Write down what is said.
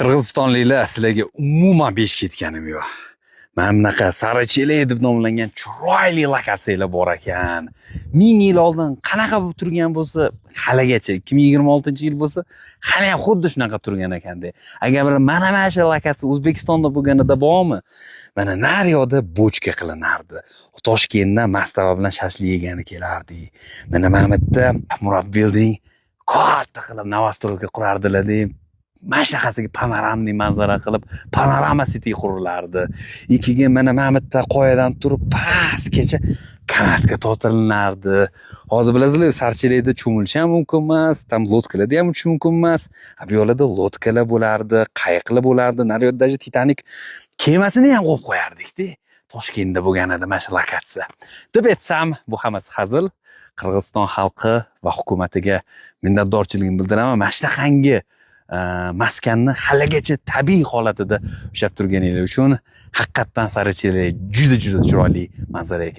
Qirg'izistonliklar, sizlarga umuman besh ketganim yo'q. Mana bunaqa Sarichele deb nomlangan chiroyli lokatsiyalar bor ekan. 1000 yil oldin qanaqa bo'lib turgan bo'lsa, haligacha 2026-yil bo'lsa, hali ham xuddi shunaqa turgan ekanda. Agar bir mana shu lokatsiya O'zbekistonda bo'lganida bormi? Mana nari yoqda bochka qilinardi. Toshkentdan mastava bilan shashlik yegani kelardik. Mana bu yerda Murad Building katta qilib новостройка qurardilar deb, mana shunaqasiga панорамный manzara qilib, Panorama City qurilardi. И keyin mana bu yerda qoyadan turib pastgacha канатка tortilinardi. Hozir bilasizlar, Sarchilikda cho'milish ham mumkin emas, там лодка larda ham uchish mumkin emas. A bu yoqlarda лодка lar bo'lardi, qayiqlar bo'lardi. Nari yoqda даже Titanik kemasini ham qo'yib qo'yardikda. Toshkentda bo'lganida mana shu lokatsiya. Deb aytsam, bu hammasi hazil. Qirg'iziston xalqi va hukumatiga minnatdorchiligimni bildiraman. Mana shunaqangi maskanni haligacha tabiiy holatida ushlab turganinglar uchun. Haqiqatdan Sarichilik juda juda chiroyli manzara ekan.